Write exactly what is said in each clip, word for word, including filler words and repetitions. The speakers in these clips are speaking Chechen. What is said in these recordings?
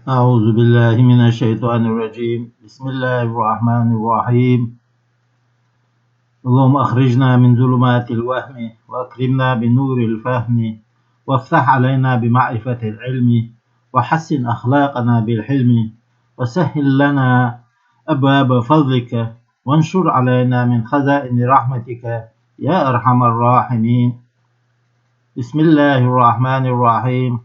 أعوذ بالله من الشيطان الرجيم. بسم الله الرحمن الرحيم. اللهم أخرجنا من ظلمات الوهم وأكرمنا بنور الفهم وافتح علينا بمعرفة العلم وحسن أخلاقنا بالحلم وسهل لنا أبواب فضلك وانشر علينا من خزائن رحمتك يا أرحم الراحمين. بسم الله الرحمن الرحيم.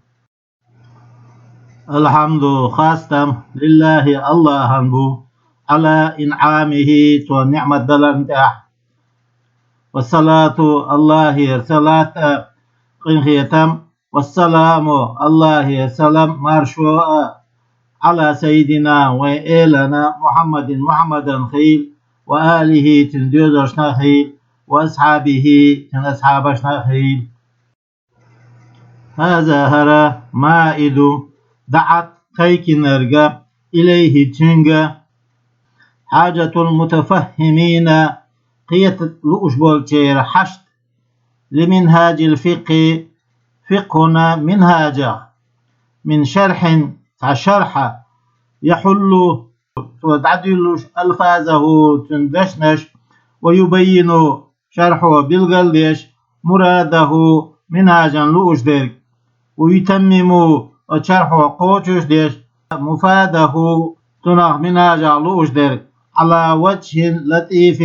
الحمد خاصة لله الله بو على إنعامه تو نعمة دلن تح. والصلاة الله صلاة قن ختم. والسلام الله سلام مرشوء على سيدنا وإلنا محمد محمدا خيل وآله تندوزشنا خيل وأصحابه تن أصحابشنا خيل. هذا هرا مائد دعت خيكنرغا إليه تنغا حاجة المتفهمين قيت لؤش بولچير حشد لمنهاج الفقه فقهنا منهاجا من شرح شرح يحل ودعدلش ألفاظه تندشنش ويبين شرحه بالقلدش مراده منهاجا لؤش درك ويتمم وشرحه قوتش ديش مفاده تنخ منهاجا لؤش درك على وجه لطيف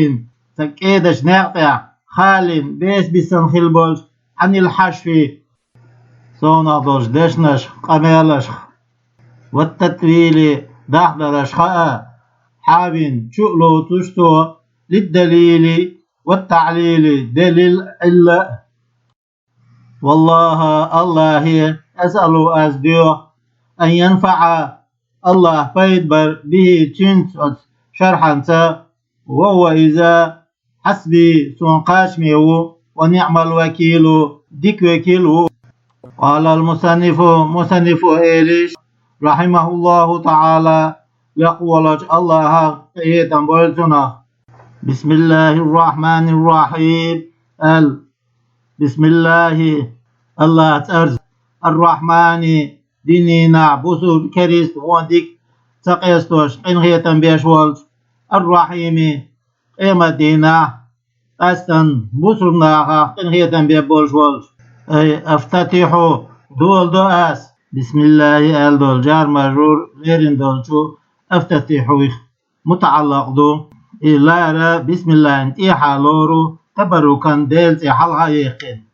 تكيدش نقطع خال بيش بسن خلبولش عن الحشو سونغ دولش دشنش قميلش والتطويل دخدرش خاء حابين شؤلو تشتو للدليل والتعليل دليل إلا. والله الله أسأل أزديو أن ينفع الله فيد بر به تنت شرحا وهو إذا حسبي سون قاشميو ونعم الوكيل ديك وكيل. قال المصنف مصنف إيليش رحمه الله تعالى يقول الله إيتم بولتنا. بسم الله الرحمن الرحيم. ال بسم الله الله ترز الرحمن دينينا بوسو كريست ونديك تقيستوش قنغيتم بيش ولج الرحيم قيمة دينا أستن بوسو ناخا قنغيتم بيش ولج. أي أفتتحوا دول دو أس بسم الله أل دول جار مجرور غيرين دول شو أفتتحوا متعلق دو. إلارا بسم الله انت إيحا لورو تبركا ديل تي حلها يقين.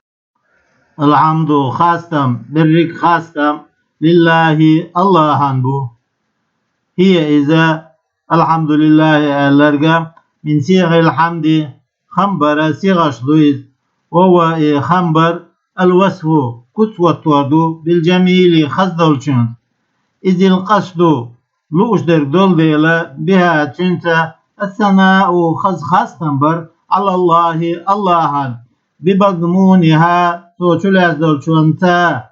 الحمد خاصتم بريك خاصتم لله الله بو. هي إذا الحمد لله ألرغا من صيغ الحمد خمبر صيغش دويز وهو إي خمبر الوصف كتوتوردو بالجميل خزدولچون. إذ القصد لوش درك دول ديلا بها تنسى الثناء خز خاص تنبر على الله الله بمضمونها سوچو لاز دول چونتا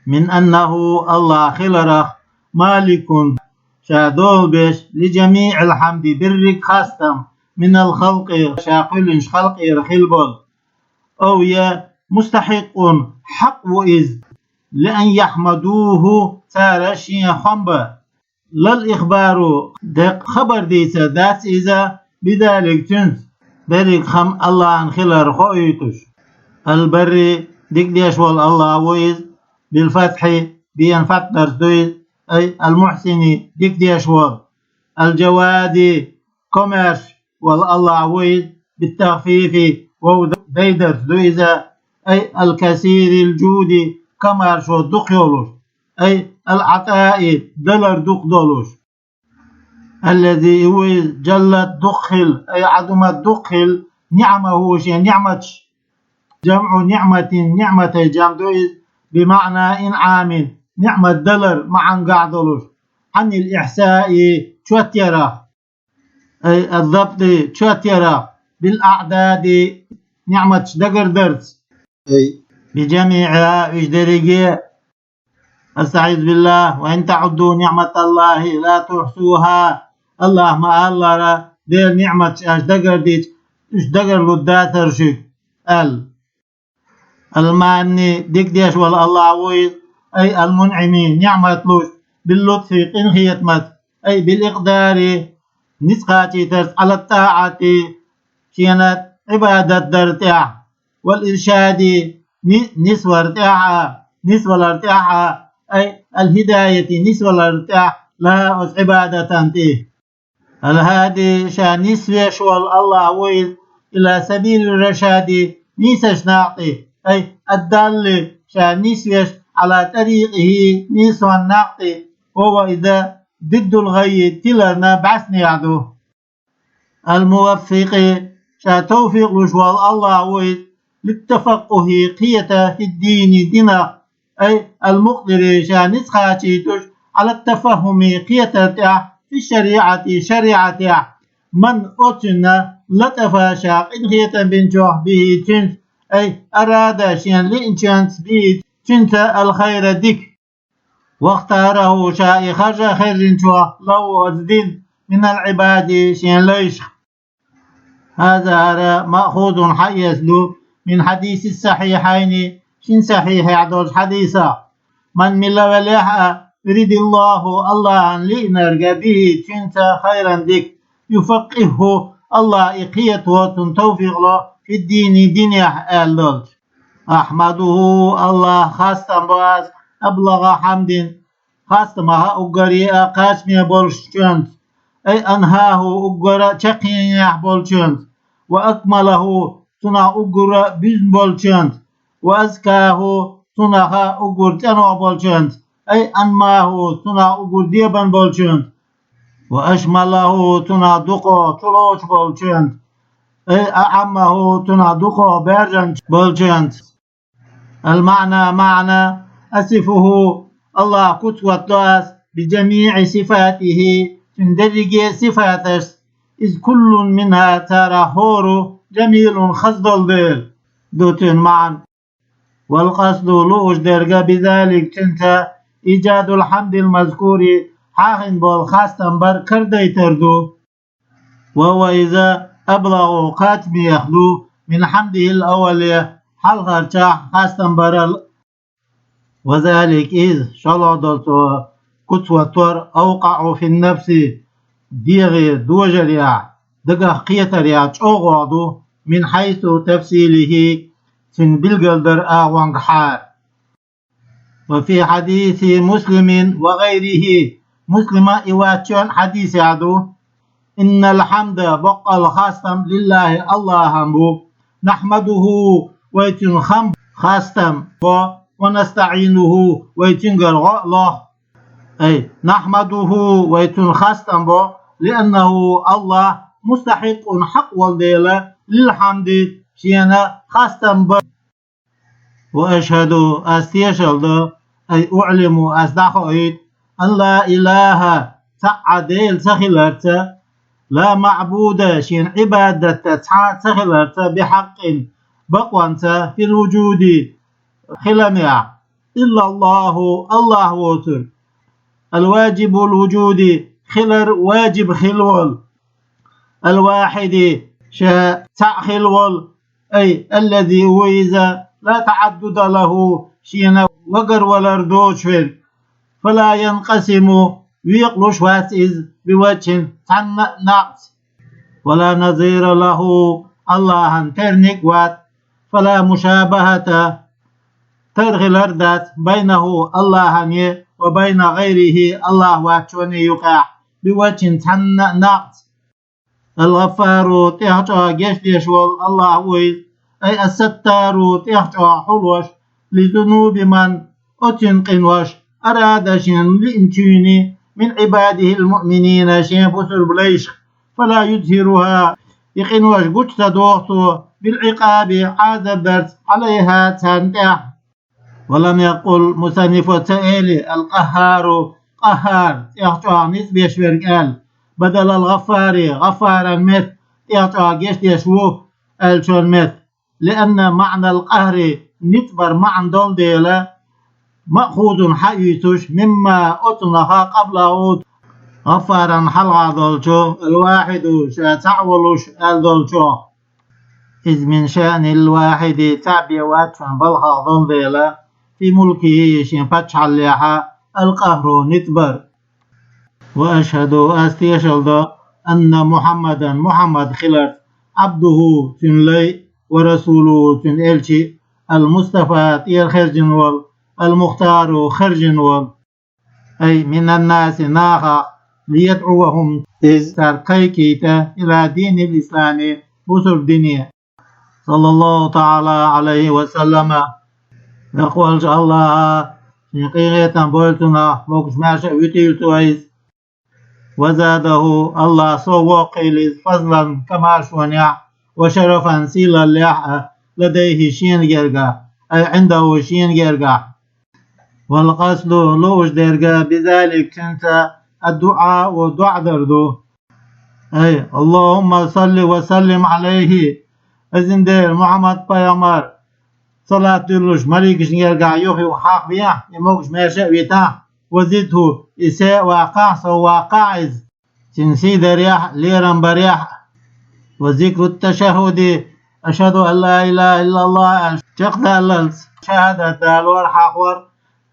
من أنه الله خلرخ مالك شادول بيش لجميع الحمد برك خاصتم من الخلق شاقلنش خلق إرخيل بول أو يا مستحق حق وإذ لأن يحمدوه تارا شين خنبا لا الإخبار دق خبر ديسا داس إذا بذلك تنس بريك خم الله عن خلال خؤيتش. البر ديك ديش وال الله ويز بالفتح بين فتح درس دويز أي المحسن ديك ديش وال الجواد كوميرش وال الله ويز بالتخفيف وهو ديدرس دويزا أي الكثير الجود كمارش ودق يولوش أي العطاء دلر دق دولوش. الذي هو جلت دخل أي عظمت دخل نعمه شيء نعمتش جمع نعمة نعمة جمع دويز بمعنى إنعام نعمة دلر معا قاعدولوش عن الإحساء شوت يرى أي الضبط شوت يرى بالأعداد نعمة دقر درس أي بجميعها إجدريجي. أستعيذ بالله وإن تعدوا نعمة الله لا تحصوها. الله ما الله را دير نعمة أش دقر ديت أش دقر لداتر شك. ال الماني ديك ديش ولا الله ويز أي المنعمي نعمة لوش باللطف къинхетамца, أي بالإقدار ницкъ кхачийтарца, على الطاعة шена Ӏибадат дар тӀехь, والإرشاد ни-, нисвар тӀехь а, нисвалар тӀехь а, أي الهداية нисвалар тӀехь لها оцу Ӏибадатан тӀе. الهادي ша нисвеш волу АллахӀ ву иза, إلى سبيل الرشاد нийсачу накъа тӀе, أي الدال ша нисвеш على طريقه нийсонан накъа тӀе, وهو иза ضد الغي тиларна бӀаьснехь ду. الموفق ша тавфикъ луш волу АллахӀ ву иза, للتفقه кхета في الدين динах, أي المقدر ша ницкъ кхачийтуш على التفهم кхетар тӀехь في الشريعة шариӀатехь, من оцунна لطف ша къинхетам бинчохь به цуьнца, أي أراد шена лиъначуьнца به цуьнца الخير дика. واختاره ша и харжа хержинчохь له оцу дин من العباد шен лайшах. هذا хӀара مأخوذ хьаэца ду من حديث الصحيحين шин сахьихьехь долчу хьадисах: من мила велахь а يرد الله АллахӀан лиънарг به цуьнца خيرا дика, يفقهه АллахӀ и кхето, цунна тавфикъ ло في الدين динехь аьлла долчу. أحمده АллахӀ хастам бо ас, أبلغ حمد хастамах а уггаре а кхачаме болчуьнца, أي أنهاه уггар а чаккхенехь болчуьнца, وأكمله цунах уггар а буьзна болчуьнца, وأزكاه цунах а уггар цӀенох болчуьнца, أي أنماه цунах уггар дебан болчуьнца, وأشمله цунах дукхох чулоцуш болчуьнца, أي أعمه цунах дукхох баьржина болчуьнца. المعنى маьӀна: أصفه АллахӀ куц хӀоттадо ас بجميع صفاته цуьнан дерриге а сифаташца, إذ كل منها царах хӀора جميل хаза долу дела, ду цуьнан маьӀна. والقصد лууш дерг а بذلك цуьнца إيجاد الحمد المذكور хьахийна болу хастам бар карадайтар ду. وهو иза أبلغ кхачамех ду من حمده الأول хьалхарчохь хастам барал. وذلك иза, шолгӀа долу цо куц хӀоттор, أوقع في النفس дегӀе дожарехь, дагах кхетарехь чӀогӀа ду من حيث تفصيله цуьнан билгалдар агӀонгахьара. وفي حديث مسلم وغيره Муслима и ваччан хьадисехь ду: إن الحمد боккъал хастам لله АллахӀан бу, نحمده вай цуьнан хам хастам бо, ونستعينه вай цуьнгара гӀо а лоху, أي نحمده вай цунна хастам бо, لأنه АллахӀ مستحق хьакъ волу дела للحمد шена хастам бан. وأشهد ас тешалла до, أي أعلم ас дӀахоуьйту, أن لا إله цхьа а Дела ца хиларца, لا معبود шена Ӏибадат дан цхьа а ца хиларца بحق бакъонца في الوجود хиламехь إلا الله АллахӀ воцург, الواجب الوجود хилар важиб хилла волу, الواحد ша цхьаъ хилла волу, أي الذي ву иза لا تعدد له шена вагарвалар доцуш верг, فلا ينقسم векъалуш вац иза بوجه цхьанна а накъца, ولا نظير له АллахӀан терниг а вац, فلا مشابهة тар хилар дац بينه АллахӀана وبين غيره АллахӀ воцчунна юкъахь بوجه цхьанна а накъца. الغفار тӀехь чӀогӀа гечдеш волу АллахӀ ву иза, أي الستار тӀехь чӀогӀа хьулош, لذنوب من оцуьнан къинош, أراد шена лиъначуьнан, من عباده المؤمنين шен бусурба лайшах, فلا يظهرها и къинош гучу ца доху цо بالعقاب Ӏазап дарца عليها царна тӀехь. ولم يقل مصنف ца эли القهار къахӀхӀар тӀехь чӀогӀа ницкъ беш верг аьлла, بدل الغفار гӀаффаран метта, тӀехь чӀогӀа гечдеш ву аьллачун метта. لأن معنى القهر ницкъ бар маьӀна долу дела, مأخوذ хьаюьйцуш مما оцунах قبله гӀаффаран хьалха долчу, الواحد ша цхьаъ волуш аьлла долчух. إذ من شأن الواحد цхьаъ бен вац шен балхах долу дела, في ملكه шен паччахьаллехь, القهر نتبر. وأشهد أستيشل دو أن محمدا محمد خلرت عبده تنلي ورسوله تن إلشي المصطفى تير خرجن ول المختار خرجن ول أي من الناس ناخا ليدعوهم إذ تركيكيتا إلى دين الإسلام بصر دنيا. صلى الله تعالى عليه وسلم. يقول الله شنقيغيتا بولتنا موكش ماشا ويتيل تويس. وزاده الله سو وقيل فضلا كما شونيا وشرفا سيلا ليح لديه شين جرقا أي عنده شين جرقا. والقصد لوش درجة بذلك تنسى الدعاء ودعاء دردو. أي اللهم صل وسلم عليه. إذن دير محمد بيغمر صلاة دلوش مليكش نيرجع يوخي وحاق بيا يموكش ماشا ويتا وزدته إساء واقع سو واقع إذ تنسي دريح ليرن بريح. وذكر التشهد أشهد أن لا إله إلا الله شق دالل شهادة دالور حاخور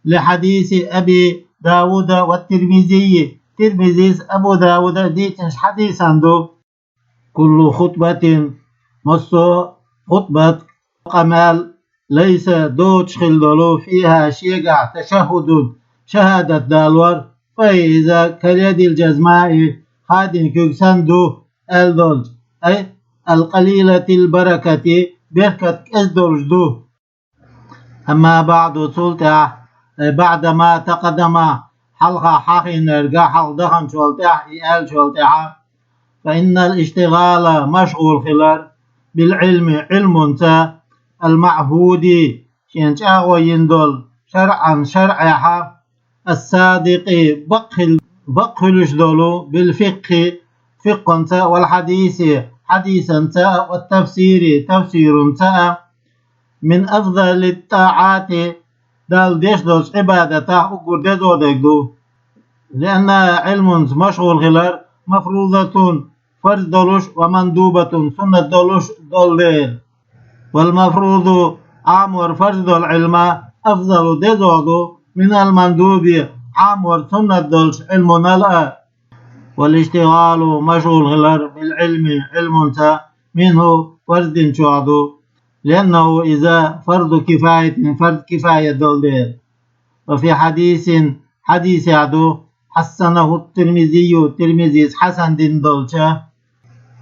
لحديث أبي داود والترمذي ترمذي أبو داود ديتنش حديثا دو. كل خطبة مصو خطبة قمال ليس دوتش خلدلو فيها شيقع تشهد شهادة دالور فإذا كاليد الجزماء خادن كوكسان دو ألدولج أي القليلة البركة بركة كأزدولج دو. أما بعد سلطة أي بعد ما تقدم حلقة حقين الرقا حق دخن شوالتح إي آل شوالتح فإن الاشتغال مشغول خلال بالعلم علم تا المعهود شين تاغو يندول شرعا شرعها الصادق بقل بقلش دولو بالفقه فقه تا والحديث حديثا تا والتفسير تفسير تا من أفضل الطاعات دال ديش دولش عبادتا أقر ديزو ديك دو. لأن علم مشغول خلال مفروضة فرض دولش ومندوبة سنة دولش دول ديل. والمفروض عامور فرض دول علما أفضل ديزو دو من المندوب عامور سنة دولش علم نلأ. والاشتغال مشغول خلال بالعلم علم تا منه فرض شعدو. لأنه إذا فرض كفاية فرض كفاية دول ديل. وفي حديث حديث يعدو حسنه الترمذي ترمذي حسن دين دولشا.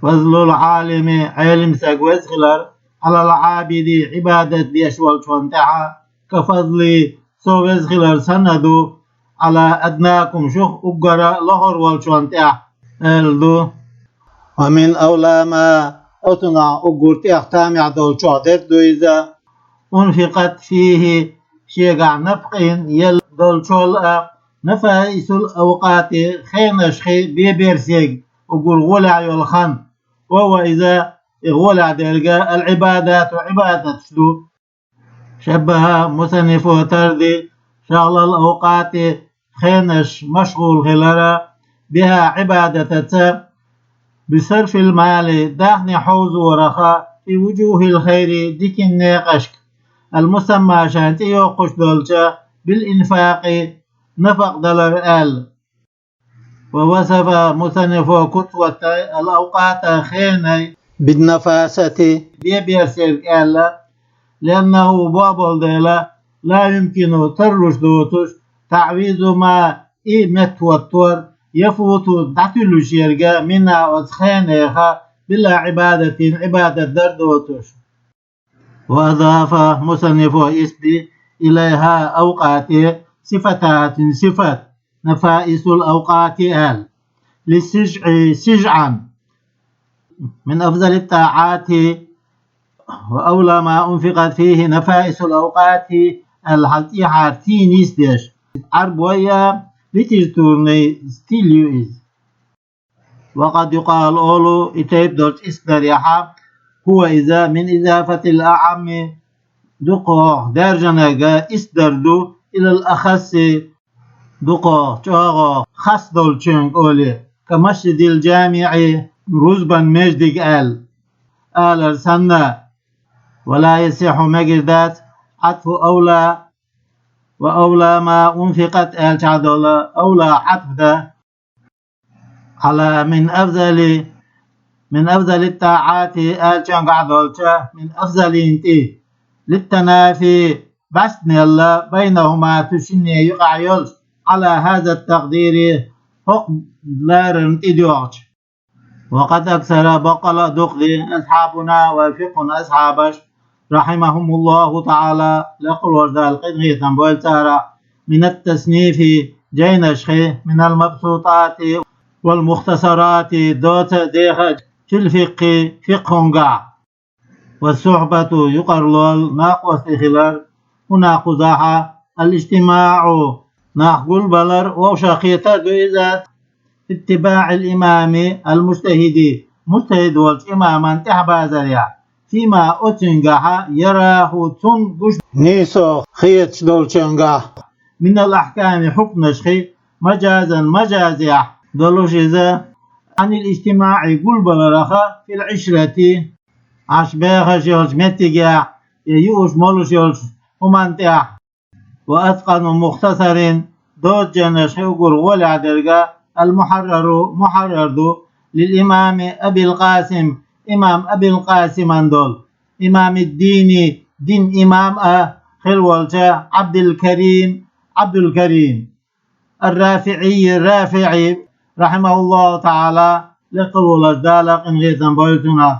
فضل العالم علم ساق وزخلر على العابد عبادة ديش والشون تحا كفضل سو وزخلر سندو على أدناكم شوخ أقرأ لغر والشون تح ألدو. ومن أولى ما أتنا أقر تح تامع دولشو دردو إذا أنفقت فيه شيقع نفقين يل دولشول نفائس الأوقات خينش خي بيبير سيق أقر غولع يول خان. وهو إذا غولع ديرجا العبادات وعبادة شدو. شبه مصنف تردي شغل الأوقات خينش مشغول خلرا بها عبادة تا بصرف المال داخني حوز ورخا في وجوه الخير ديكن نيقشك المسمى شانت يوقش دولشا بالإنفاق نفق دلر آل. ووصف مصنف كتوة الأوقات خيني بالنفاسة بيبير سير آل لأنه بابل ديلا لا يمكن ترش دوتش تعويض ما إي متوتر يفوت دعتلوش يرجع منا وتخينيخا بلا عبادة عبادة دردوتش. وأضاف مصنف إسدي إليها أوقات صفتات صفة نفائس الأوقات آل للسجع سجعا من أفضل الطاعات وأولى ما أنفقت فيه نفائس الأوقات الحلقي حارتين يسدش عرب ويا لتجتورني ستيليو إز. وقد يقال أولو إتيب دولت إسدر يحا هو إذا من إضافة الأعم دقوق درجنة إسدر دو إلى الأخص دقوق چوغو خاص دولچون أولي كمسجد الجامع روزبان مجدق آل آل سنة. ولا يصح مجردات عطف أولى وأولى ما أنفقت аьлча долу أولى хьатф да. على من أفضل، من أفضل الطاعات аьлча долчу من أفضل-ин тӀе. للتنافي баьстинелла بينهما цу шинна юкъахь йолчу على هذا التقدير хӀокху ларарна тӀедоьгӀучу. وقد أكثر баккъала а дукха ди أصحابنا вай фикъхӀун асхьабаш رحمهم الله تعالى лекха волчу Дала къинхетам бойла царах من التصنيف жайнашхий من المبسوطات والمختصرات доца а деха في الفقه фикъхӀунгахь. والصحبة юкъарлол накъостий хилар هنا кхузахь الاجتماع нах гулбалар вовшахкхетар ду иза اتباع الإمام المجتهد мужтахӀид волчу имаман тӀаьхьабазарехь فيما оцуьнгахь يراه цунна гуш нийсо хеташ долчуьнгахь من الأحكام хьукманашхий مجازا мажазехь долуш иза عن الاجتماع гулбаларах في العشرة Ӏаш бехаш йолчу меттигехь я юуш молуш йолчу хӀуманна тӀехь. وأتقن مختصر доцу жайнашхий уггар гӀолехь дерг المحرر мухьаррар ду للإمام أبي القاسم имам Абил-Къасиман долу, إمام الدين дин имам а хилла волчу Ӏабдул-Карим, Ӏабдул-Карим الرافعي РафиӀи رحمه الله تعالى лекха волчу Дала къинхетам бойла цунах.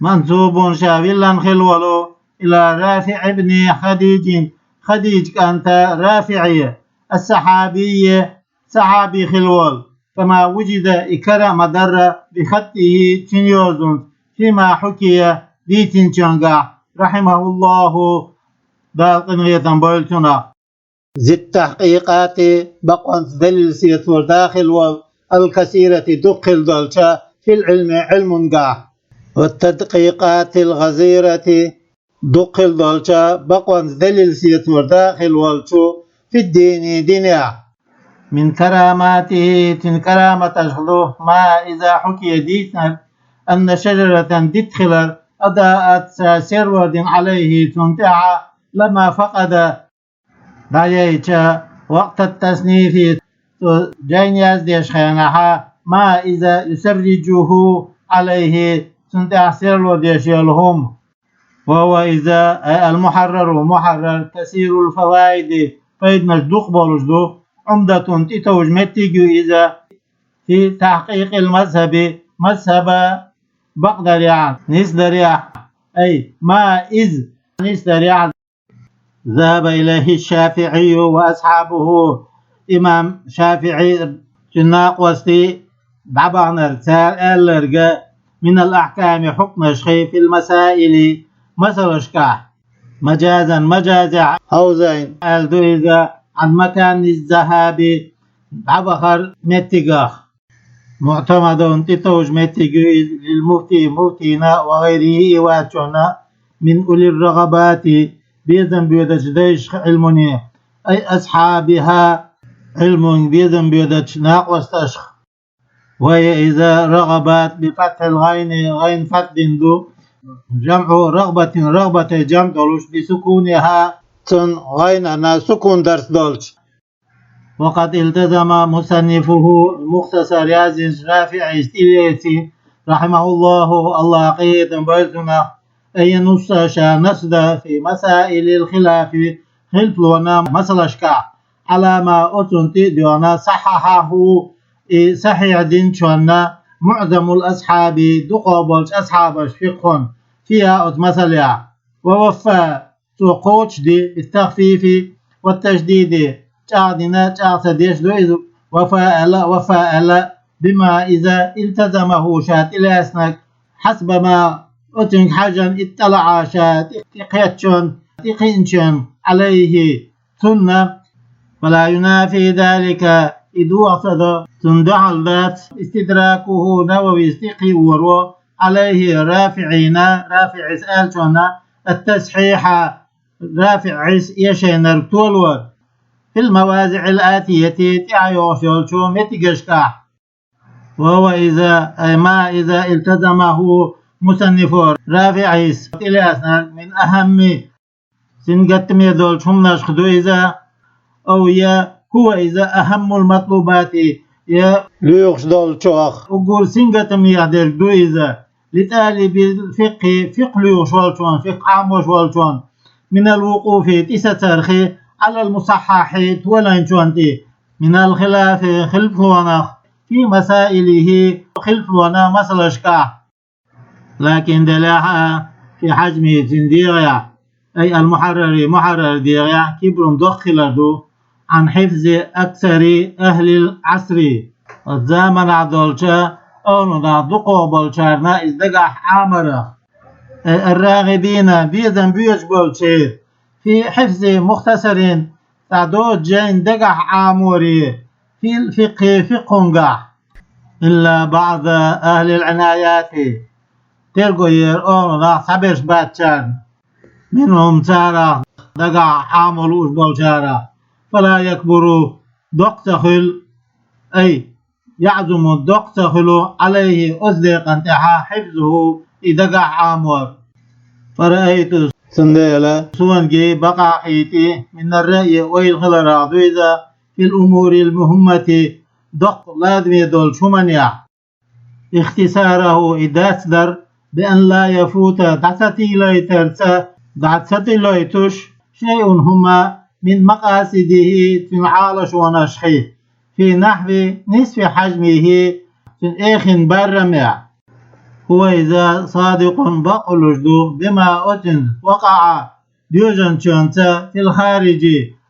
منسوب ша виллина хилла волу إلى رافع بن خديج Хадижа кӀанта РафиӀе الصحابي сахьаби хилла волу كما وجد и кара а ма-дарра بخطه цуьнан йозанца فيما حكي дийцинчуьнгахь رحمه الله Дала къинхетам бойла цунах. ذي التحقيقات бакъонца далил сецор да хилла волу الكثيرة дукха хилла долчу في العلم Ӏилмунгахь والتدقيقات الغزيرة дукха хилла долчу бакъонца далил сецор да хилла волчу في الدين динехь. من كراماته цуьнан караматашха ду ما иза حكي дийцинарг أن شجرة дитт хилар أضاءت ша серло дина عليه цунна тӀехь لما فقد дӀаяйча وقت التصنيف цо жайна яздеш хенахь ما иза يسرجه عليه цунна тӀехь серло деш йолу хӀума. وهو иза أي المحرر мухьаррар كثير الفوائد пайданаш дукха болуш ду Ӏумдатун тӀетовжа меттиг ю иза في تحقيق المذهب мазхӀаба бакъдарехь, нисдарехь أي ما из нисдарехь ذهب إليه الشافعي وأصحابه имам ШафиӀи цуьнан накъостий дӀабаханарг цара аьлларг من الأحكام хьукмашхий في المسائل масалашкахь مجازا мажазехь حوزين аьлла ду иза عن مكان الذهاب дӀабахар меттигах. معتمد тӀетовжа меттиг ю иза للمفتي муфтийна وغيره и вацачунна من أولي الرغبات безам боьдачу дайшха Ӏилмуне أي أصحابها Ӏилмунга безам боьдачу накъосташха. وهي иза رغبات بفتح الغين гӀайн фатхь дина ду جمع رغبة рагӀбатан жамӀ долуш بسكونها цунна гӀайнана сукун дарс долчу. وقد التزم مصنفه المختصر яздинчу РафиӀис тӀелеци رحمه الله АллахӀ къинхетам бойла цунах أن ينص ша насс дан في مسائل الخلاف хилпалонан масалашкахь على ما оцунна тӀе а доьгӀна صححه и сахьихь динчунна معظم الأصحاب дукхах болчу асхьабаш фикъхӀун فيها оцу масалехь. ووفى цо кхочушди بالتخفيف والتشديد чӀагӀдина, чӀагӀ ца деш ду иза وفى аьлла, وفى аьлла بما иза التزمه ша тӀелаьцнарг حسب ما оцуьнга хьажан اطلع ша тӀе-, тӀекхеччун, тӀекхиъначун عليه цунна. ولا ينافي ذلك и дохо ца до, цунна дуьхьал дац استدراكه Нававис тӀекхиорво عليه РафиӀин РафиӀис аьллачунна التصحيح РафиӀис эшийнарг толор في المواضع الآتية тӀаьхьа йогӀуш йолчу меттигашкахь. وهو иза أي ما иза التزمه مصنفه РафиӀис тӀелаьцнарг من أهم сингаттаме долчу хӀуманашха ду иза, أو я هو иза أهم المطلوبات, я лоьхуш долчух уггар сингаттаме дерг ду иза, لطالب الفقه, фикъхӀ лоьхуш волчун, фикъхӀ Ӏамош волчун, من الوقوف, тӀе сацарх, على المصحح, толайначун тӀе, من الخلاف, хилафлонах, في مسائله, хилафлонан масалашкахь. لكن делахь а, في حجمه, цуьнан дегӀехь, أي المحرر, мухьаррар дегӀехь, كبر, доккха хилар ду, عن حفظ أكثر أهل العصر, оцу заманахь долчу, ахӀлу нах дукхах болчарна иза дагахь Ӏамарах. أي الراغبين, безам боьдуш болчеран, في حفظ مختصر, цхьа доцу жайна дагахь Ӏаморе, في الفقه, фикъхӀунгахь. إلا بعض أهل العنايات, терго яра ахӀлу нах цхьаберш бацарна, منهم, царах, дагахь Ӏамо лууш болчарах, فلا يكبر, доккха ца хуьлу, أي يعظم, доккха ца хуьлу, عليه, оцу декъана тӀехь, حفظه, и дагахь Ӏамор. فرأيت, цундела суна гина, бакъахь а хийтина, من الرأي, ойла хиларах ду иза, في الأمور المهمة, доккха ладаме долчу хӀуманехь, اختصاره, и дацдар, بأن لا يفوت, дӀа ца тӀелойтарца, дӀа ца тӀелойтуш, شيء, хӀума, من مقاصده, цуьнан Ӏалашонашхий, في نحو نصف حجمه, цуьнан эхин барамехь. هو иза صادق, бакъ хуьлуш ду, بما, оцуьнца, وقع, доьжначуьнца, في الخارج,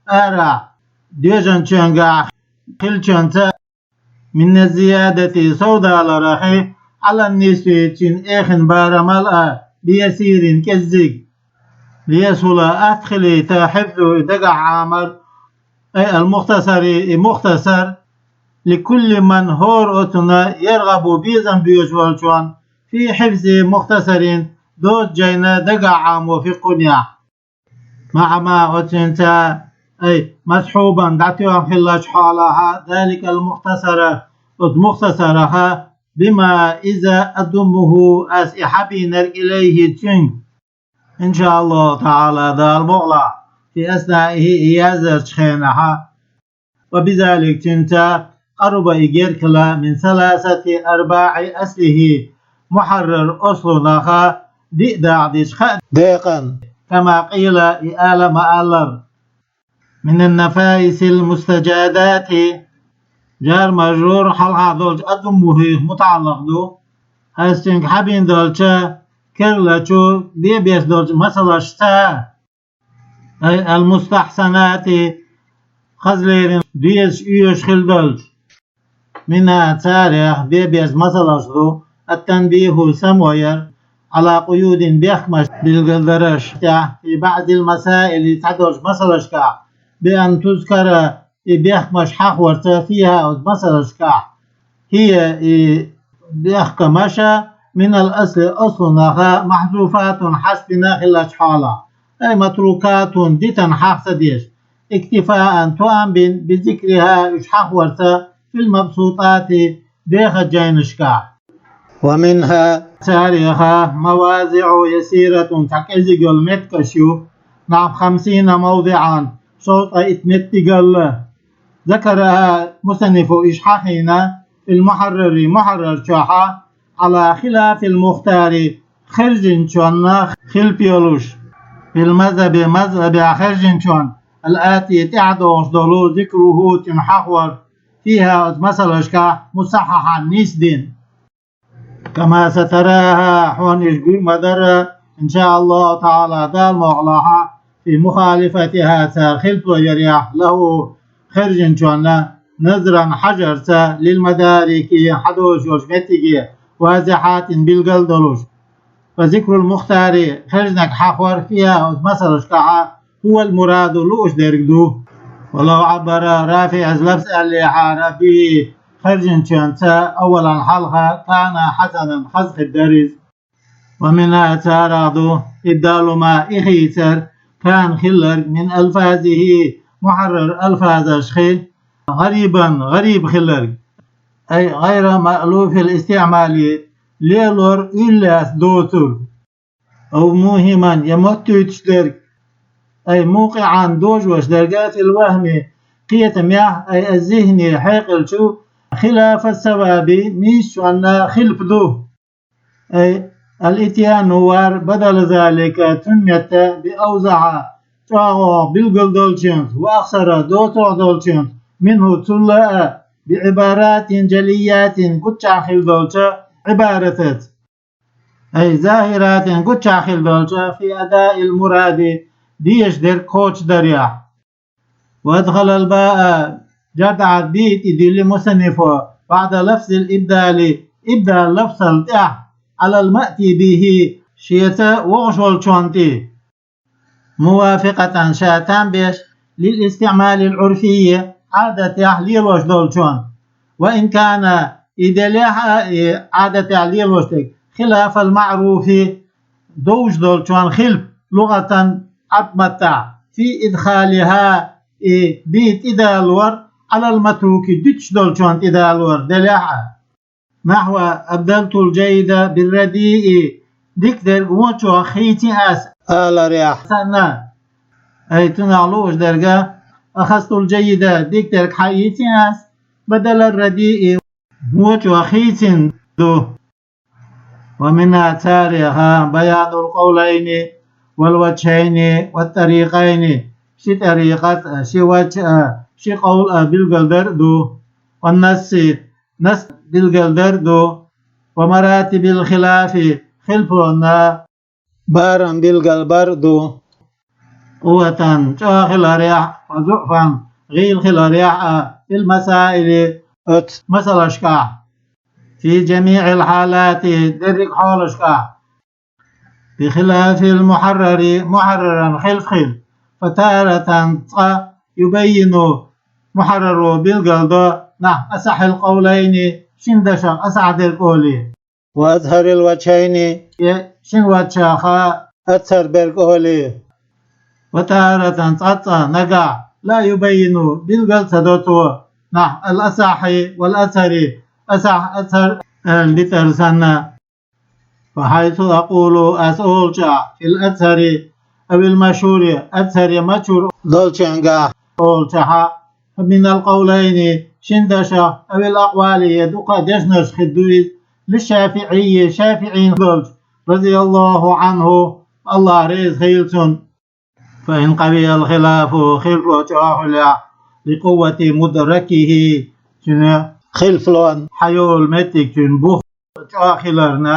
арахь, доьжначуьнгахь хиллачуьнца, من الزيادة, совдаларах, على النصف, цуьнан эхин барамал а, بيسير, кӀеззиг. ليسهل, атта хилийта, حفظه, и дагахь Ӏамар, أي المختصر, и мухтасар, لكل من, хӀора оцунна, يرغب, безам боьдуш волчун, في حفظ مختصر, доцу жайна дагахь Ӏамо фикъхӀунехь. مع ما, оцуьнца, أي مصحوبا, дӀатоьхна хиллачу хьолахь, ذلك المختصر, оцу мухтасарах, بما, иза, أضمه, ас и хьабийнарг, إليه, цуьнга. إن شاء الله تعالى, Дала мукъалахь, في أثنائه, и яздарчу хенахь, وبذلك, цуьнца, قرب, и герга хила, من ثلاثة أرباع أصله, мухьаррар аслунах диъ дакъа дечу хаа декъана, كما قيل, и ала ма-аллара. من النفائس المستجادات, جار مجرور, хьалха долчу أضمه мутаӀаллакъ ду, хӀара цуьнга хьабина долчу, керлачу, бе-беш долчу масалашца. أي المستحسنات, хаза лерина дезаш, оьшуш хила долчу. منها, царех, бе-беш масалаш ду, التنبيه, само яр, على قيود, бехкамаш билгалдараш, في بعض المسائل, цхьадолчу масалашкахь, بأن تذكر, и бехкамаш хьахорца, فيها, оцу масалашкахь, هي, и бехкамаш, من الأصل, аслунах, محذوفات, хьаштдина хиллачу хьолахь, أي متروكات, дитина, хьаха ца деш, اكتفاء, тоам бина, بذكرها, уьш хьахорца, في المبسوطات, деха жайнашкахь. ومنها, царех, مواضع يسيرة, цхьа кӀезиг йолу меттигаш ю, نحو خمسين موضعا, шовзткъе итт меттигалла. ذكرها المصنف, уьш хьахийна, في المحرر, мухьаррар чохь, على خلاف المختار, хержинчунна хилпа йолуш, في المذهب, мазхӀабехь хержинчун, الآتي, тӀаьхьадогӀуш долу, ذكره, цуьнан хьахор, فيها, оцу масалашкахь, مصححا, нисдина. كما ستراها, хьуна уьш гур ма дара, إن شاء الله تعالى, Дала мукъалахь, في مخالفتها, цара хилпо ярехь, له, хержинчунна, نظرا, хьажарца, للمدارك, хьадолуш йолчу меттиге, واضحات, билгал долуш. فذكر المختار, хержинчун хьахор, فيها, оцу масалашкахь, هو المراد, лууш дерг ду. ولو عبر, РафиӀас лафз аьллехьара, به, хержинчуьнца, أولا, хьалха, كان حسنا, хаза хир дара иза. ومنها, царах ду, إبدال ما, и хийцар, كان, хилларг, من ألفاظه, мухьаррар алфазашхий, غريبا, гӀариб хилларг, أي غير مألوف الاستعمال, лелор уьйр лаьцна доцург. أو موهما, я моттуьйтуш дерг, أي موقعا дожош дерг في الوهم кхетамехь, أي الذهني хьекъал чу خلاف الصواب нийсачунна хилаф ду. أي الإتيان вар بدل ذلك цун метта بأوضح чӀоагӀа билгал долчуьнца وأخصر доцуш долчуьнца منه цул а بعبارات جليات гуччахь хила долчу Ӏибаратаца. أي ظاهرات гуччахь хила долчу في أداء المراد дезаш дерг кхочушдарехь. وأدخل الباء جر тӀехь бе тӀедиллира مصنف بعد لفظ الإبدال إبدال лафзал тӀехь على المأتي به шеца вогӀуш волчунна тӀе. موافقة ша там беш للاستعمال العرفي Ӏадатехь лелош долчунна. وإن كان и делехь а и Ӏадатехь лелош дерг خلاف المعروف довш долчунна хилаф لغة Ӏарбийн маттахь في إدخالها и бе тӀедалор على المتروك дуьтуш долчунна тӀедалор делехь а. نحو أبدلت الجيد بالرديء дика дерг вочох хийцина ас аларехь санна. أي цунах лууш дерг أخذت الجيد дика дерг хьаийцина ас بدل الرديء вочох хийцина ду. ومنها царех بيان القولين والوجهين والطريقين ши тӀарикъат а, ши ваджхӀ а, ши къовл а билгалдар а ду. والنص насс билгалдар а ду. ومراتب الخلاف хилафонан барам билгалбар а ду. قوة чӀогӀа хиларехь а, وضعفا гӀийла хиларехь а في المسائل оцу масалашкахь. في جميع الحالات дерриг хьолашкахь. بخلاف المحرر мухьарраран хилаф хила. فتارة цкъа يبين мухьарраро билгалдо نحو أصح القولين шина дашах асахь дерг олий. وأظهر الوجهين я шина ваджхӀах азхӀар берг олий. وتارة цкъа-цкъа нагахь لا يبين билгал ца до цо نحو الأصح والأظهر асахь, азхӀар аьлла дитар санна. وحيث أقول ас олучохь في الأظهر أو المشهور азхӀар я машхӀур долчуьнгахь олучохь فمن القولين шина дашах أو الأقوال я дукха дешнаш хир ду иза للشافعي шафиӀин долчу رضي الله عنه АллахӀ реза хуьлда цунна. فإن قوي الخلاف хилафо чӀогӀа хуьлехь لقوة مدركه цуьнан хилафонан хьайолу меттиг цуьнан бух чӀогӀа хиларна,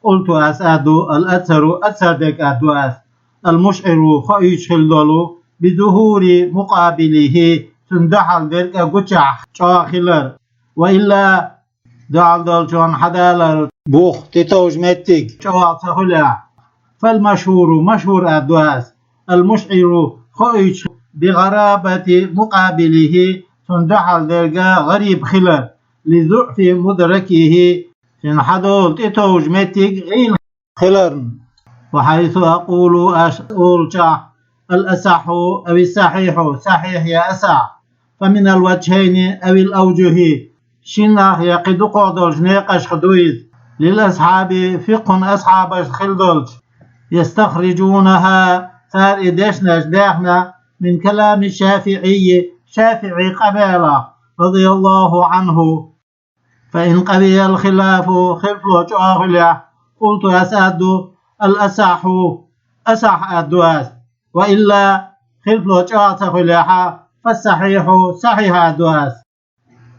قلت ас аьлла ду الأظهر азхӀар дерг аьлла ду ас المشعر хоуьйтуш хила долу بظهور مقابله цунна дуьхьал дерг а гучахь чӀогӀа хилар. وإلا дуьхьал долчунна хьадалар бух тӀетовжа меттиг чӀогӀа ца хуьлехь. فالمشهور машхӀур аьлла ду ас المشعر хоуьйтуш بغرابة مقابله цунна дуьхьал дерг а гӀариб хилар لضعف مدركه цуьнан хьадолу тӀетовжа меттиг гӀийла хиларна. وحيث أقول ас олучохь الأصح أو الصحيح сахьихь я асахь فمن الوجهين أو الأوجه шиннах я кхин дукхах долчу некъашха ду иза للأصحاب фикъхун асхьабашна хила долчу يستخرجونها цара и дешнаш даьхна من كلام الشافعي шафиӀи къамелах رضي الله عنه. فإن قوي الخلاف хилафо чӀогӀа хуьлехь قلت ас аьлла ду الأصح асахь аьлла ду ас. وإلا хилафо чӀогӀа ца хуьлехь فالصحيح сахьихь аьлла ду ас.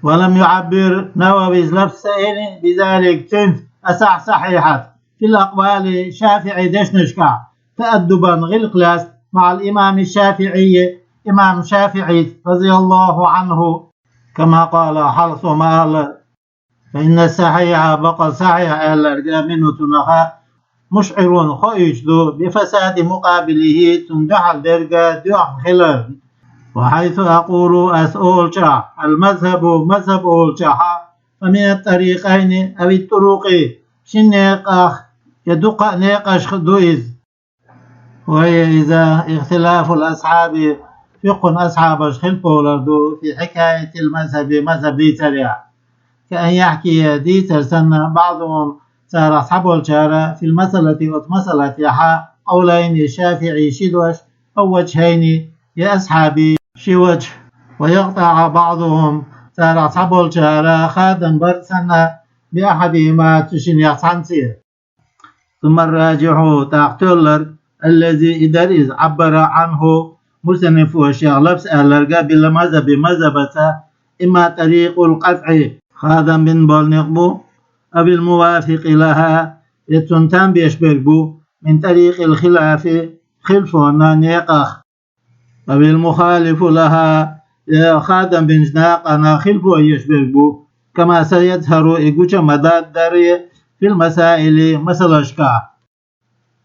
ولم يعبر Нававис лафз ца элира بذلك цуьнца أصح сахьихьаца في الأقوال шафиӀи дешнашкахь تأدبا гӀиллакх лаьцна مع الإمام الشافعي имам ШафиӀица رضي الله عنه كما قال хьалха со ма-аллара. فإن الصحيح бакъал сахьихь аьлларг منه цунах مشعر хоуьйтуш ду بفساد مقابله цунна дуьхьал дерг а доьхна хилар. وحيث أقول ас олучохь المذهب мазхӀаб олучохь فمن الطريقين أو الطرق шина некъах я дуккха а некъашха ду иза. وهي иза اختلاف الأصحاب фикъхун асхьабаш хилаф болар ду في حكاية المذهب мазхӀаб дийцарехь. كأن يحكي дийцар санна بعضهم царах цхьаболчара في المسألة оцу масалатехь قولين шафиӀи ши дош أو وجهين, я асхьабий, ши ваджхӀ, ويقطع بعضهم, царех цхьаболчара хадам бар санна, بأحدهما, цу шиннех цхьанца. ثم الراجح, тӀаккха тоьллар, الذي, и дар из, عبر عنه المصنف, шех лафз аьлларга, بالمذهب, мазхӀабаца, إما طريق القطع, хадам бина бола никъ бу, أو الموافق لها, я цунна там беш берг бу, من طريق الخلاف, хилфонан некъах, أو المخالف لها, я хадам бинчу накъана хилфо еш берг бу, كما سيظهر, и гуча ма дарра, في المسائل, масалашкахь.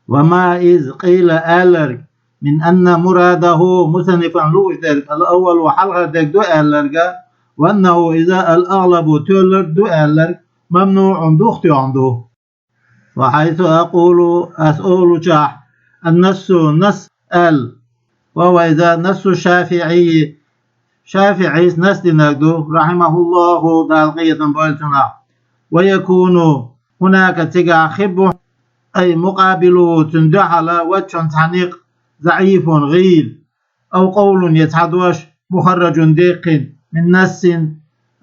وما, из, قيل, аьлларг, من أن مراده, مصنفан лууш дерг, الأول, хьалхара дерг ду аьлларга, وأنه, иза, الأغلب, тоьлларг ду аьлларг, ممنوع, духтоьхна ду. وحيث أقول, ас олучохь, النص, насс аьлла, وهو, иза, نص الشافعي, ШафиӀис насс динарг ду, رحمه الله, Дала къинхетам бойла цунах. ويكون هناك, цигахь хир бу, أي مقابله, цунна дуьхьал, وجه, цхьа никъ, ضعيف, гӀийла, أو قول, я цхьа дош, مخرج, деккхина, من نص,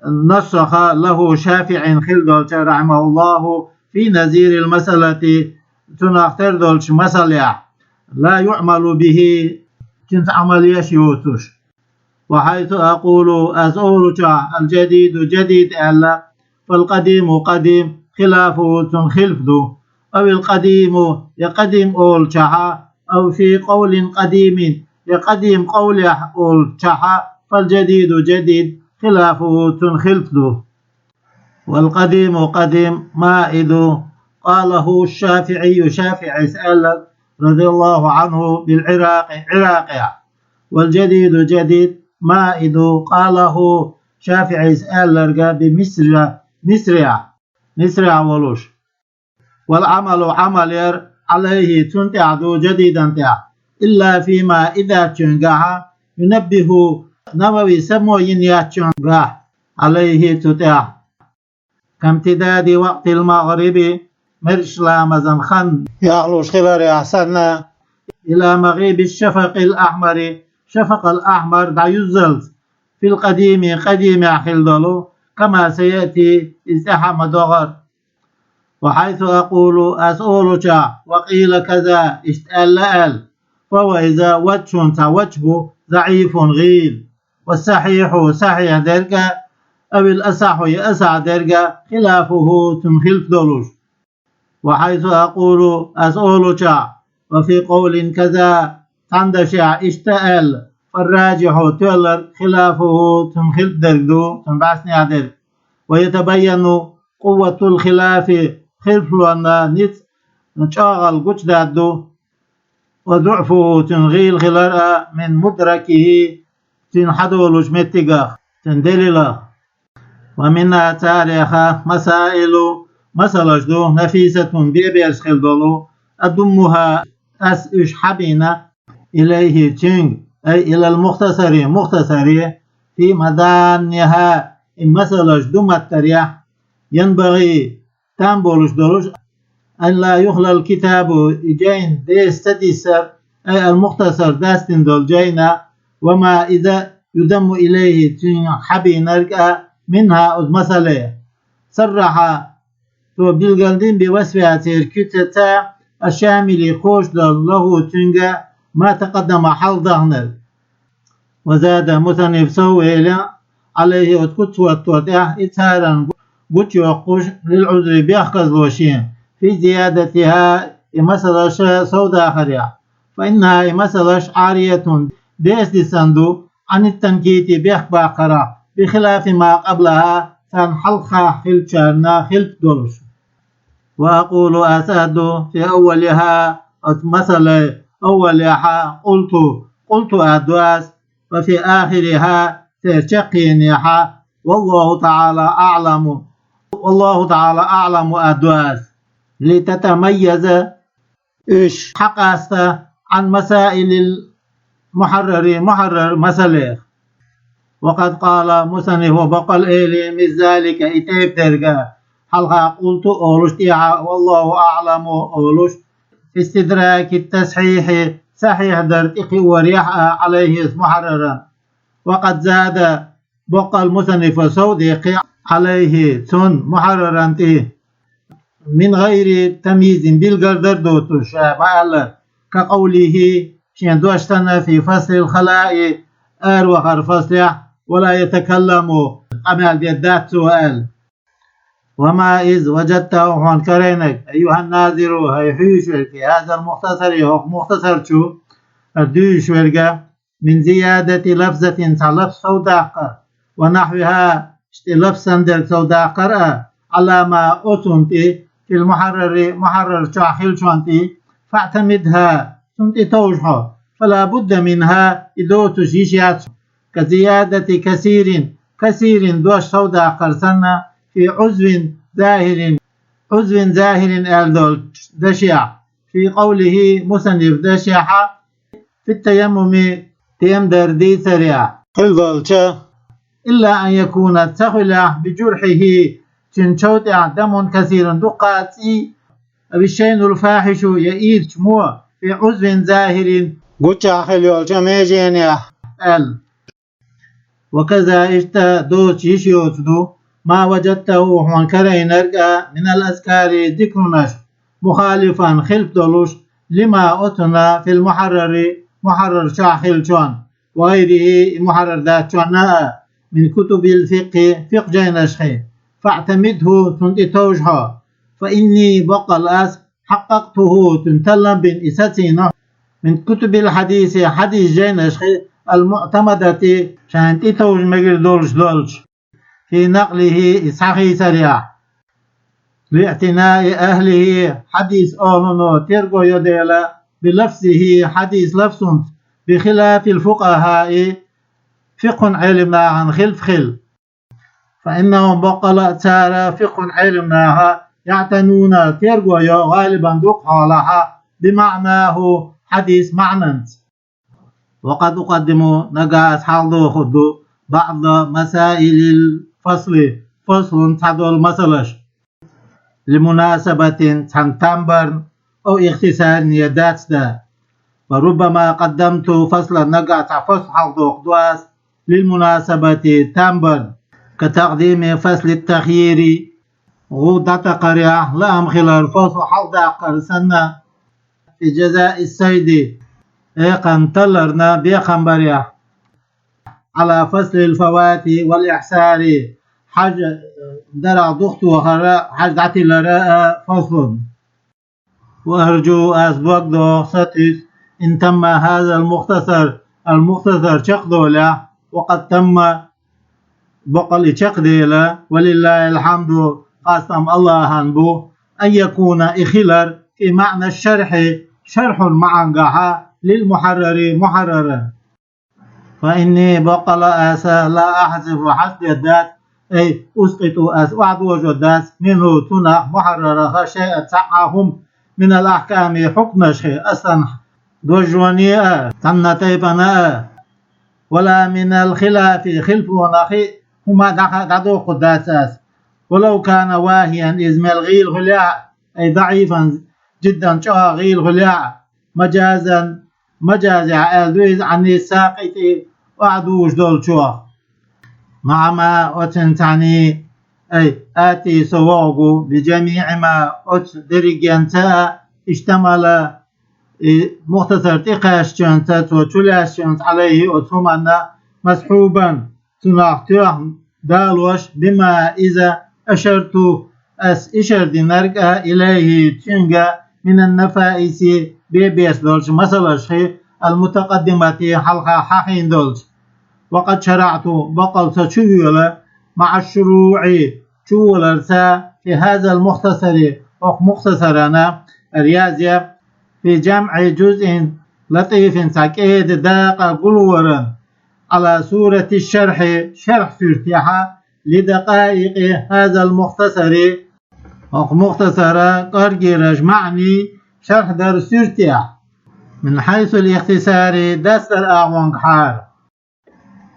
нассах, له, ШафиӀина хилла долчу, رحمه الله, في نظير المسألة, цунах тера долчу масалехь, لا يعمل به, цуьнца Ӏамал еш йоцуш. وحيث أقول, ас олучохь, الجديد, جديد аьлла, فالقديم, قديم, خلافه, цунна хилф ду. أو القديم, я قديم олучохь, أو في قول قديم, я قديم къовлехь олучохь, فالجديد, جديد, خلافه, цунна хилф ду. والقديم, قديم, مائد, قاله الشافعي, ШафиӀис аьлла, رضي الله عنه, بالعراق, Ӏиракъехь. والجديد, جديد, مائد, قاله, ШафиӀис аьлларг, بمصر, Мисрехь, Мисрехь волуш. والعمل, Ӏамал яр, عليه, цунна тӀехь ду, جديد-ан тӀехь. إلا فيما, и даьчуьнгахь, ينبه, Навави само йина яьчуьнгахь, عليه, цу тӀехь. كامتداد وقت المغرب, маьрша ламазан хан яхлуш хиларехь санна, إلى مغيب الشفق الأحمر, шафакъал ахьмар дӀаюззалц, في القديم, къадимехь хилла долу, كما سيأتي, иза тӀаьхьа ма догӀара. وحيث أقول, ас олучохь, وقيل كذا, иштта аьлла аьлла, فهو, иза, وجه, цхьа ваджхӀ бу, ضعيف, гӀийла. والصحيح, сахьихь дерг а, أو الأصح, я асахь дерг а, خلافه, цунна хилф долуш. وحيث أقول, ас олучохь, وفي قول كذا, цхьана дашехь иштта аьлла, فالراجح, тоьлларг, خلافه, цунна хилф дерг ду, цунна бӀаьснехь дерг. ويتبين قوة الخلاف, хилфлонан ницкъ чӀогӀалла гучудаьдда ду, وضعفه, цуьнан гӀийла хилар а, من مدركه, цуьнан хьадолучу меттигах, цуьнан делилах. ومنها, царех, مسائل, масалаш ду, نفيسة, бен-берза хилла долу, أضمها, ас уьш хьабийна, إليه, цуьнга, أي إلى المختصر, мухтасаре, في مضانها, и масалаш ду маттарехь, ينبغي, там болуш долуш, أن لا يخلى الكتاب, и жайна деса ца диссар, أي المختصر, дастина долу жайна, وما, иза, يضم إليه, цуьнга хьабийнарг а, منها, оцу масале. صرح, цо билгалдина, بوصفها, церан куьцаца, الشامل, кхочушдолу, له, цуьнга, ما تقدم, хьалха даханарг. وزاد, мусаннифа сов велира, عليه, оцу куц хӀоттор тӀехь, إظهارا, гучуйоккхуш, للعذر, бехказло шен, في زيادتها, и масалаш сов дахарехь. فإنها, и масалаш, عارية, деса диссина ду, عن التنكيت, бехк баккхарах, بخلاف ما قبلها, царна хьалха хиллачарна хилф долуш. وأقول, ас ду, في أولها, оцу масалан аввалехь, قلت, قلت, аьлла ду ас, وفي آخرها, церан чаккхенехь, والله تعالى أعلم, والله تعالى أعلم, аьлла ду ас. لتتميز, уьш хьакъаста, عن مسائل المحرر, мухьаррар масалех. وقد قال المصنف, бакъ а элира, مثل ذلك, и тайпа дерг, хьалха قلت олуш, тӀехьа والله أعلم олуш, في استدراك التصحيح, сахьихь дар тӀекхиорехь а, عليه, мухьарраран. وقد زاد, боккъал мусаннифа сов дехкий, عليه, цунна, мухьарраран тӀе. من غير تمييز, билгалдар доцуш, ша ма-аллара, كقوله, шен дош санна, في فصل الخلاء, аравахар фаслехь, ولا يتكلم, къамел деш дац цо аьлла. وما إذ وجدته, хьуна карийнарг, أيها الناظر, хӀай хьоьжуш верг, في هذا المختصر, хӀокху мухтасар чу, хӀара дуьйцуш верг, من زيادة لفظة, цхьа лафз совдаккхар, ونحوها, иштта лафз санна дерг совдаккхар а, على ما, оцунна тӀе, في المحرر, мухьаррар чохь хиллачунна тӀе, فاعتمدها, цунна тӀе товжа хьо, فلا بد منها, и доцуш йиш яц, كزيادة كثير, касирин дош совдаккхар санна, في عضو ظاهر, عضو ظاهر аьлла долчу дашехь, في قوله, мусанниф дашехь, في التيمم, таяммум дар дийцарехь, хилла долчу, إلا أن يكون, ца хуьлахь, بجرحه, цуьнан чов тӀехь, دم كثير, дуккха а цӀий, أو الشين الفاحش, я ийрча мо, في عضو ظاهر, гучахь хилла йолчу меженехь, аьлла. وكذا, иштта доцуш йиш йоцу ду, ما وجدته, хьуна карийнарг а, من الأذكار, зикрунаш, مخالفا, хилф долуш, لما, оцунна, في المحرر, мухьаррар чохь хиллачунна, وغيره, и мухьаррар дацчунна а, من كتب الفقه, фикъхӀ жайнашхий, فاعتمده, цунна тӀе товжа хьо, فإني, боккъал ас, حققته, цуьнан таллам бина и сацийна, من كتب الحديث, хьадис жайнашхий, المعتمدة, шайна тӀе товжа мегар долуш долчу, في نقله, и схьахийсарехь, لاعتناء أهله, хьадис охӀлано терго йо дела, بلفظه, хьадис лафзунца, بخلاف الفقهاء, фикъхӀун Ӏелам нахана хилф хилла. فإنهم, боккъала а цара, фикъхӀун Ӏелам наха, يعتنون, терго йо, гӀалибан, дукха хьолахь, بمعناه, хьадис маьӀнанца. وقد أقدم, нагахь ас хьалхадохур ду, بعض مسائل الفصل, фаслун цхьадолу масалаш, لمناسبة, цхьана там барна, أو اختصار, я дацдан. وربما قدمت فصلا, нагахь цхьа фасл хьалхадоккхур ду ас, للمناسبة, там барна, كتقديم فصل التخيير, гӀу дӀатакхарехь, лаам хилар, фасл хьалхадаккхар санна, في جزاء الصيد, экханна талларна бекхам барехь, على فصل الفوات والإحصار, хьажа дарах духтохара, хьажа дӀатиллара а фаслун. وأرجو, ас дог доху, сатуьйсу, إن تم هذا المختصر, ал-Мухтасар чекхдолехь, وقد تم, боккъал и чекхдела, ولله الحمد, хастам АллахӀан бу, أن يكون, и хилар, في معنى الشرح, шархьун маьӀнагахьа, للمحرر, мухьаррара. فإني, боккъала аса, لا أحذف, хьаста деш дац, أي أسقط, ас охьадожо дац, منه, цунах, мухьаррарах, شيئا, цхьа а хӀума, من الأحكام, хьукмашхий, أصلا, дожоне а, цхьанна тайпана а, ولا من الخلاف, хилфонах хӀума дӀаха-, дӀадоккхур дац ас, ولو كان واهيا, иза мел гӀийла хуьлехь а, أي ضعيفا جدا, чӀогӀа гӀийла хуьлехь а, مجازا, мажазехь аьлла ду иза, عن الساقط, охьадужуш долчух. مع ما, оцунна цхьаьний, أي آتي, со вогӀу, بجميع ما, оцу дерригенца а, اشتمل, и Мухтасар тӀекхаьчначунца, цо чулаьцначунца, عليه, оцу хӀуманна, مصحوبا, цунах тоьхна далош, بما, иза, أشرت, ас ишар динарг а, إليه, цуьнга, من النفائس, бе-беса долчу масалашхий, المتقدمة, хьалха хьахийна долчу. وقد شرعت, баккъал со чувоьлу, مع الشروع, чуволарца, في هذا المختصر, хӀокху Мухтасарана, рязя, في جمع جزء لطيف, цхьа кӀеда дакъа гулваран, على صورة الشرح, шарх суьртехьа, لدقائق هذا المختصر, хӀокху Мухтасара кӀоргераш маьӀний шарх дар суьртехь, من حيث الاختصار, дацдар агӀонгахьара.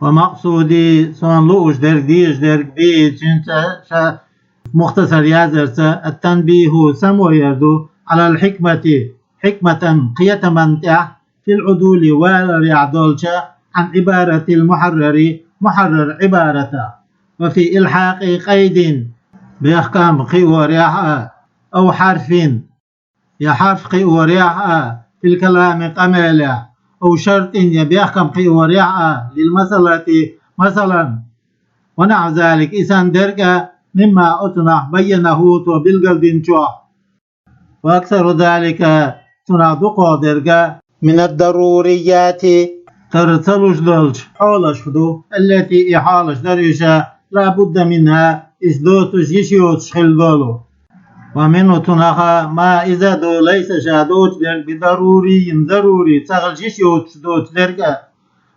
ومقصودي, суна лууш дерг, дезаш дерг, به, цуьнца, ша Мухтасар яздарца, التنبيه, само яр ду, على الحكمة, хьикматан, кхетаман тӀехь, في العدول валарехь долча, عن عبارة المحرر, мухьаррар Ӏибарата, وفي إلحاق قيد, бехкам кхиорехь а, أو حرف, я хьарф кхиорехь а, في الكلام къамелехь, أو شرط, я бехкам кхиорехь а, للمسألة, масала, ونحو ذلك, и санна дерг а, مما, оцунах, بينه, цо билгалдинчох. وأكثر ذلك, цунах дукхагӀа дерг а, من الضروريات, тара ца луш долча хьолашка ду, التي, и хьолаш дар уьш а, لا بد منها, уьш доцуш йиш йоцуш хила долу. ومنه, цунах а, ما, иза ду, ليس, ша доцу дерг, بضروري, зарури, ца хилча йиш йоцуш доцу дерг а.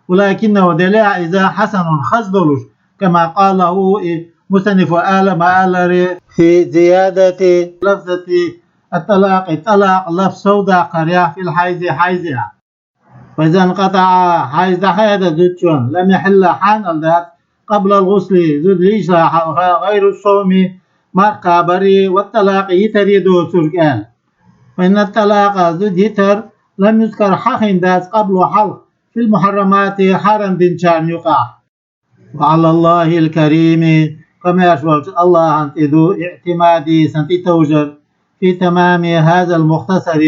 ولكنه, делахь а иза, حسن, хаза долуш, كما قاله, и мусаннифо ала ма-аллара, في زيادة لفظة الطلاق, тӀалакъ лафз сов даккхарехь, في الحيض, хьайзехь. فإذا انقطع, хьайз дӀахаьда зудчун, لم يحل, хьанал дац, قبل الغسل, зуда лийча хьалха, غير الصوم, марха кхабар а, والطلاق, йитар а доцург аьлла. فإن الطلاق, зуда йитар, لم يذكر, хьахийна дац, قبل, хьалха, في المحرمات, хьарам динчарна юкъахь. وعلى الله الكريم, комаьрша волчу АллахӀан тӀе ду, اعتمادي, сан тӀетовжар, في تمام هذا المختصر,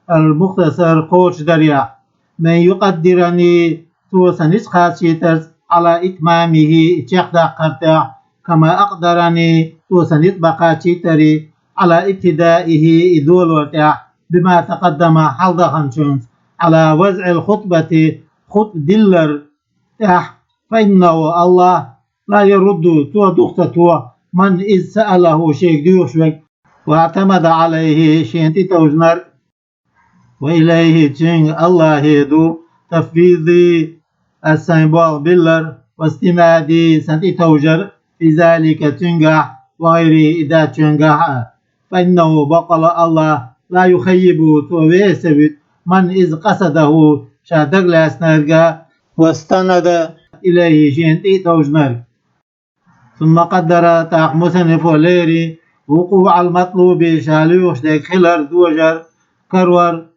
хӀара мухтасар кхочушдарехь, بأن يقدرني, цо сан ницкъ кхачийтарца, على إتمامه, и чекхдаккхар тӀехь, كما أقدرني, цо сан ницкъ бан кхачийтара, على ابتدائه, и долор тӀехь, بما تقدم, хьалдаханчуьнца, على وضع الخطبة, хутба диллар тӀехь, فإنه, АллахӀ, لا يرد, цо духатоху, من, иза, سأله, шега доьхуш верг, واعتمد عليه, шена тӀетовжинарг, وإليه, цуьнга, АллахӀе, ду, تفويضي, ас сайн болх биллар, واستنادي, сан тӀетовжар, في ذلك, цуьнгахь, وغيره, и дац чуьнгахь а. فإنه, баккъала АллахӀ, لا يخيب, цо вен ца вуьту, من, иза, قصده, ша дагалаьцнарг а, واستند إليه, шена тӀетовжинарг. ثم قدر, тӀаккха мусаннифо лерина, وقوع المطلوب, ша лоьхуш дерг хилар, дожар, карор,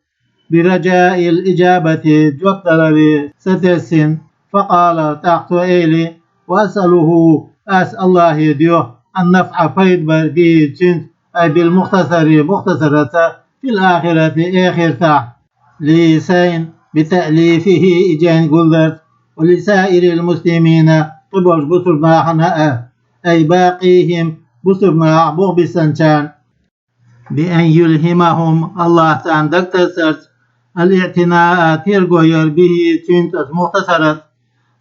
برجاء الإجابة, жоп даларе сатесна, فقال, тӀаккха цо элира, وأسأله, ас АллахӀе доьху, النفع, пайда бар, به, цуьнца, أي بالمختصر, мухтасараца, في الآخرة, эхартахь, لي, сайна, بتأليفه, и жайна гулдарца, ولسائر المسلمين, кхин болчу бусурба нахана а, أي باقيهم, бусурба нахах болх биссинчарна, بأن يلهمهم, АллахӀ царна дагатессарца, الاعتناء, терго яр, به, цуьнца, оцу мухтасараца,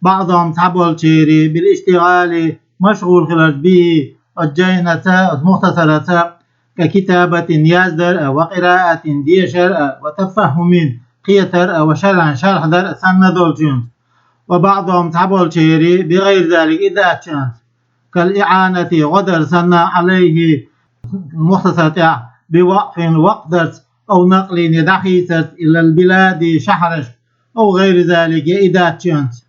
بعضهم, цхьаболчеран, بالاشتغال, машгӀул хиларца, به, оцу жайнаца, оцу мухтасараца, ككتابة, яздар а, وقراءة, дешар а, وتفهم, кхетар а, وشرح, шархь дар а санна долчуьнца. وبعضهم, цхьаболчеран, بغير ذلك, и дац чуьнца. كالإعانة, гӀо дар санна, عليه, мухтасар тӀехь, بوقف, вакъф дарца, أو نقل, я дӀахийцарца, إلى البلاد, шахьарш, أو غير ذلك, я и дац чуьнца.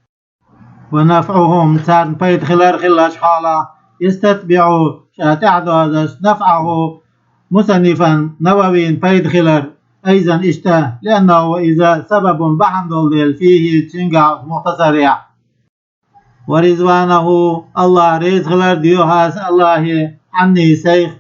ونفعهم, царна пайда хилар хиллачу хьолахь, يتتبع, ша тӀаьхьадозарца, نفعه, мусаннифан, Нававин, пайда хилар, أيضا, иштта, لأنه, иза, سبب, бахьана долу дела, فيه, цуьнгахь, мухтасарехь. ورضوانه, АллахӀ реза хилар доьху ас АллахӀе, عني, сайх,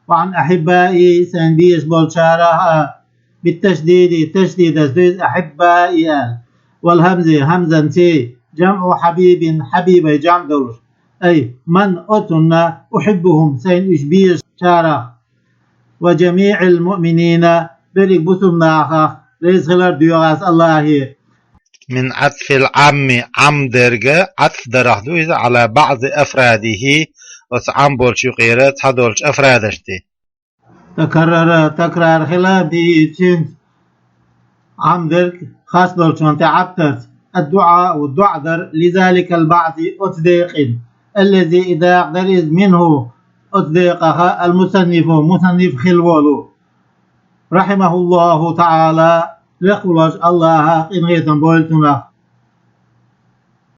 وعن أحبائي, сайна безаш болчарах а, بالتشديد, ташдид ас дуьйцу, أحبائي аьлла, والهمز, хьамзанца, جمع حبيب, хьабибай жамӀ долуш, أي من, оцунна, أحبهم, сайна уьш безачарах, وجميع المؤمنين, берриг бусурнахах реза хилар доьху ас АллахӀе. من عطف العام, Ӏам дерг, Ӏатф дарах ду иза, على بعض أفراده, оцу Ӏам болчу юкъера цхьадолчу афрадашна тӀе. تكرر, такрар хила, به, цуьнца, Ӏам дерг, хас долчунна тӀе Ӏатф дарца, الدعاء, доӀа дар, لذلك البعض, оцу декъана, الذي, и дакъа дара иза, منه, оцу декъаха, المصنف, мусанниф хилла волу, رحمه الله تعالى, лекха волчу АллахӀа къинхетам бойла цунах.